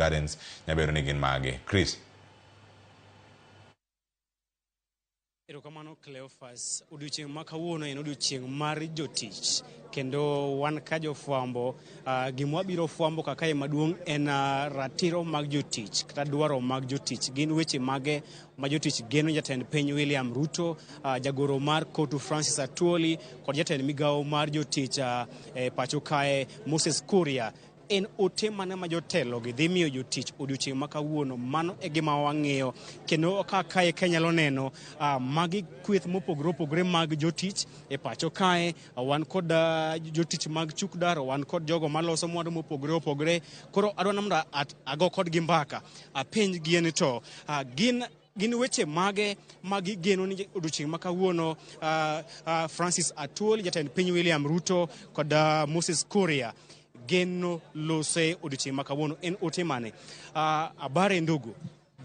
Gardens nyabedo ni gin mage. Chris. Erokamano Cleophas. Odiochieng' ma kawuono en odiochieng' mar jotich kendo wan ka jofwambo gima wabiro fwambo kakae maduong' en ratiro mag jotich kata dwaro mag jotich. Gin weche mage ma jotich geno jatend piny William Ruto, jagoro mar Kotu Francis Atwoli kod jatend migawo mar jotich e pacho kae Moses Kuria. En ote mane ma jotelo gi dhi miyo jotich odiochieng' ma kawuono? Mano e gima wang'iyo kendo ka kae kanyalo neno magi kweth mopogore opogore mag jotich e pacho kae. Wan kod jotich mag chukdar, wan kod jogo maloso mwandu mopogore opogore. Koro adwa mondo ago kodgi mbaka, apenj gi ni to gin weche mage ma gigeno ni odiochieng' ma kawuono Francis Atwoli, jatend piny William Ruto kod Moses Kuria geno lose odiochieng' ma kawuono en ote mane? Habari ndugu.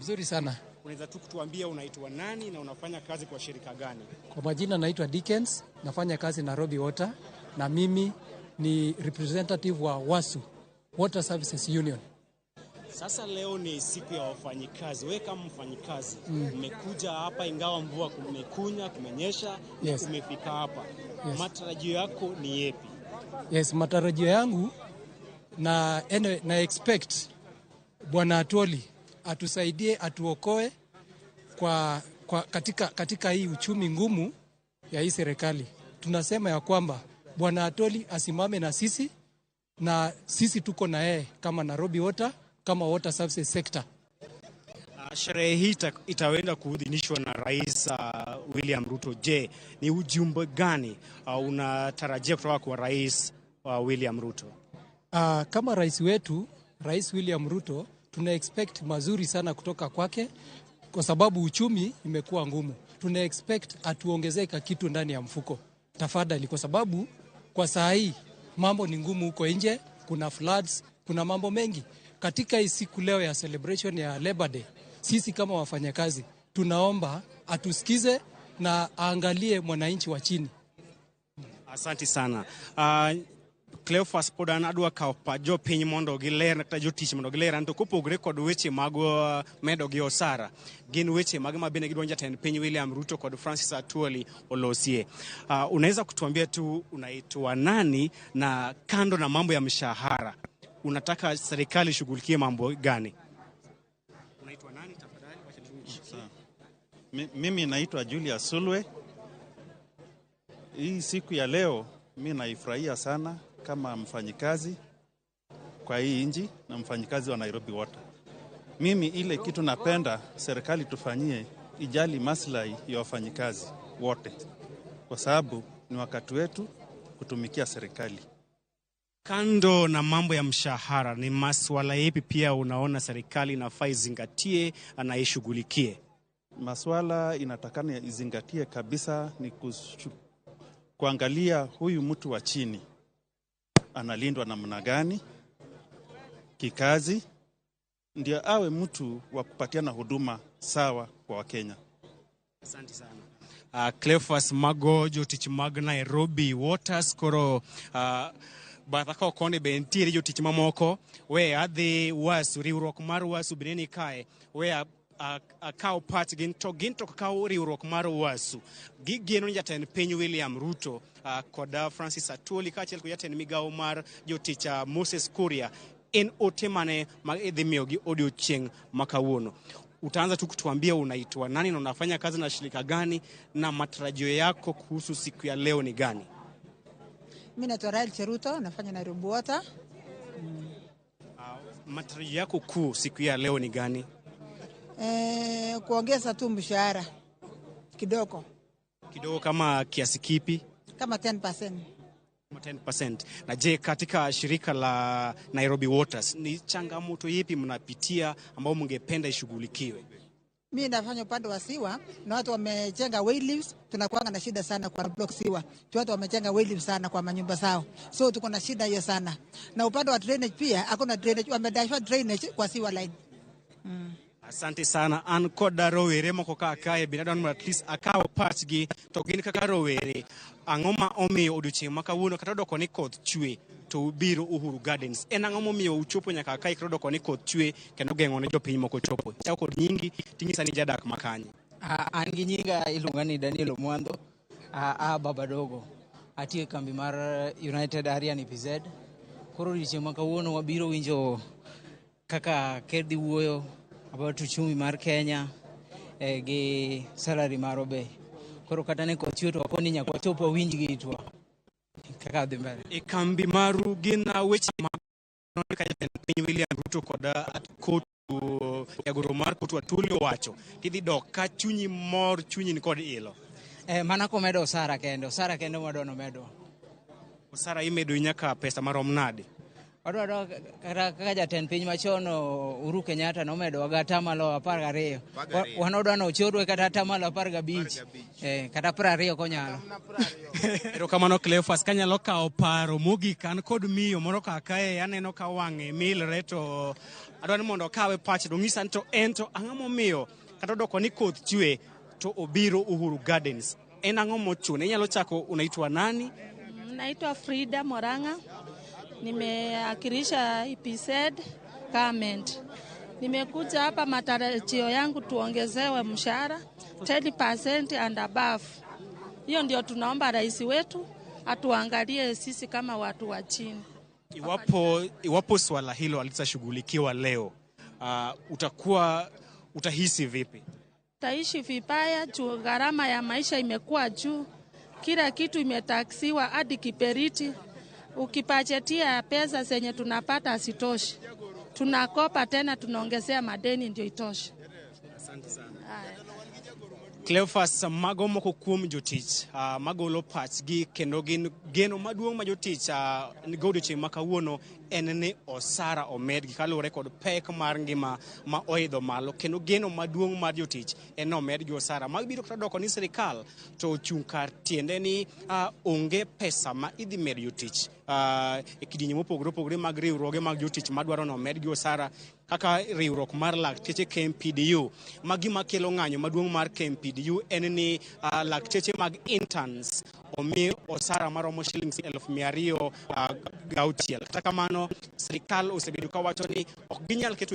Mzuri sana. Unaweza tu kutuambia unaitwa nani na unafanya kazi kwa shirika gani? Kwa majina naitwa Dickens, nafanya kazi Nairobi Water na mimi ni representative wa WASU, Water Services Union. Sasa leo ni siku ya wafanyikazi. Wewe kama mfanyikazi umekuja hapa ingawa mvua kumekunya, kumenyesha, Yes. umefika hapa. Yes. Matarajio yako ni yepi? Yes, matarajio yangu na, anyway, na expect Bwana Atwoli atusaidie, atuokoe kwa katika hii uchumi ngumu ya hii serikali. Tunasema ya kwamba Bwana Atwoli asimame na sisi na sisi tuko na yeye kama Nairobi Water, kama water services sector. Sherehe hii itaweza kuidhinishwa na Rais William Ruto. Je, ni ujumbe gani unatarajia kutoka kwa Rais William Ruto? Kama rais wetu, Rais William Ruto, tuna expect mazuri sana kutoka kwake kwa sababu uchumi imekuwa ngumu. Tuna expect atuongezee kitu ndani ya mfuko tafadhali, kwa sababu kwa saa hii mambo ni ngumu huko nje, kuna floods, kuna mambo mengi. Katika hii siku leo ya celebration ya Labor Day, sisi kama wafanyakazi tunaomba atusikize na aangalie mwananchi wa chini. Asante sana. Cleophas pod an adwa kawo pach jopiny mondo giler kata jotich mondo giler an to kopogore kod weche mag medo gi osara, gin weche mage ma bende gidwa jatend piny William Ruto kod Francis Atwoli olosie. Unaweza kutuambia tu unaitwa nani na kando na mambo ya mshahara unataka serikali ishughulikie mambo gani? Unaitwa nani tafadhali? Wacha tu. Mimi naitwa Julius Sulwe. Hii siku ya leo mi naifurahia sana kama mfanyikazi kwa hii nchi na mfanyikazi wa Nairobi Water. Mimi ile kitu napenda serikali tufanyie, ijali maslahi ya wafanyikazi wote, kwa sababu ni wakati wetu kutumikia serikali. Kando na mambo ya mshahara, ni masuala yapi pia unaona serikali inafaa izingatie na ishughulikie? Maswala inatakana izingatie kabisa ni kuangalia huyu mtu wa chini analindwa namna gani kikazi, ndio awe mtu wa kupatiana huduma sawa kwa Wakenya. Asante sana. Cleophas mago jotich mag Nairobi Waters koro batha ka koni be nitiere jotich mamoko we adhi WASU, riwruok mar WASU bende ni kae we akaw pachgi to gin to kaw riwruok mar WASU gigeno ni jatend piny William Ruto kod Francis Atwoli kaachiel kod jatend migawo mar jotich Moses Kuria en ote mane ma idhi miyogi odiochieng' ma kawuono. Utaanza tu kutuambia unaitwa nani na unafanya kazi na shirika gani na matarajio yako kuhusu siku ya leo ni gani? Mimi naitwa Rael Cheruto, nafanya Nairobi Water. Matarajio yako kuu siku ya leo ni gani? Kuongeza tu mshahara kidogo. Kidogo kama kiasi kipi? Kama 10%. Kama 10%. Na je, katika shirika la Nairobi Waters ni changamoto ipi mnapitia ambayo mngependa ishughulikiwe? Mimi nafanya upande wa sewer na watu wamejenga wayleaves, tunakuanga na shida sana kwa block sewer. Tu watu wamejenga wayleaves sana kwa manyumba zao. So tuko na shida hiyo sana. Na upande wa drainage pia hakuna drainage, wamedashwa drainage kwa sewer line. Asante sana. An kod rowere moko ka kae bende adwaro ni mondo at least akaw pachgi to gin kaka rowere. Ang'o ma omiyo odiochieng' ma kawuono kata odoko ni koth chwe to ubiro Uhuru Gardens? En ang'o momiyo uchopo nyaka kae kata odoko ni koth chwe kendo geng'o ne jopiny moko chopo? Chako kod nyingi ting'isa ni jadak ma kanye. An gi nyinga iluonga ni Daniel Omwandho, a Baba Dogo. Atiyo e kambi mar United Aryan EPZ. Koro odiochieng' ma kawuono wabiro winjo kaka ker dhi wuoyo about uchumi mar Kenya gi salary marwa be. Koro kata ne koth chwe to wakoni nyaka wachop wawinj gi itwa kaka dhi mbele. E kambi maru gin weche ma ka jatend piny William Ruto kod kotu jagoro mar kotu Atwoli owacho tidhi dok ka chunyi mor, chunyi ni kod ilo. Mana komedo osara kende, osara kende mwadwa nomedwa. Osara imedo nyaka pesa marom nade? Wadwaro kata kaka jatend piny machon Uhuru Kenyatta nomedowa ga atamalo 12. Wan wadwa ni ochodwa kata atamalo 15. Kata 20 konyalo. Erokamano Cleophas, kanyalo kawo paro mogik an kod miyo moro ka kae aneno ka wang'e milre to adwa ni mondo okawe pache to onyisa ni to en to ang'o momiyo kata odoko ni koth chwe to obiro Uhuru Gardens. En ang'o mochune? Inyalo chako unaitwa nani? Naitwa Frida Moranga, nimewakilisha EPZ Garment. Nimekuja hapa, matarajio yangu tuongezewe mshahara 10% and above. Hiyo ndio tunaomba rais wetu atuangalie sisi kama watu wa chini. Iwapo swala hilo halitashughulikiwa leo, utakuwa utahisi vipi? Taishi vibaya juu gharama ya maisha imekuwa juu, kila kitu imetaksiwa hadi kiberiti. Ukibajetia pesa zenye tunapata hazitoshi, tunakopa tena tunaongezea madeni ndio itoshe. Asante sana. Haya. Cleophas, mago moko kuom jotich magolo pachgi kendo gin geno maduong' ma jotich nigo odiochieng' ma kawuono en ni osara omedgi kaluwore kod pek mar ngima ma oidho malo kendo geno maduong' mar jotich en ni omedgi osara. Mabiro kata doko ni sirikal to ochung' kar tiende ni onge pesa ma idhi medo jotich e kidienje mopogore opogore mag riwruoge mag jotich madwaro ni omedgi osara kaka riwruok mar lakteche KMPDU. Ma gima kelo ng'anyo maduong' mar KMPDU en ni lakteche mag interns omi osara maromo shillings 206,000. Kata kamano sirikal osebedo kawacho ni ok ginyal keto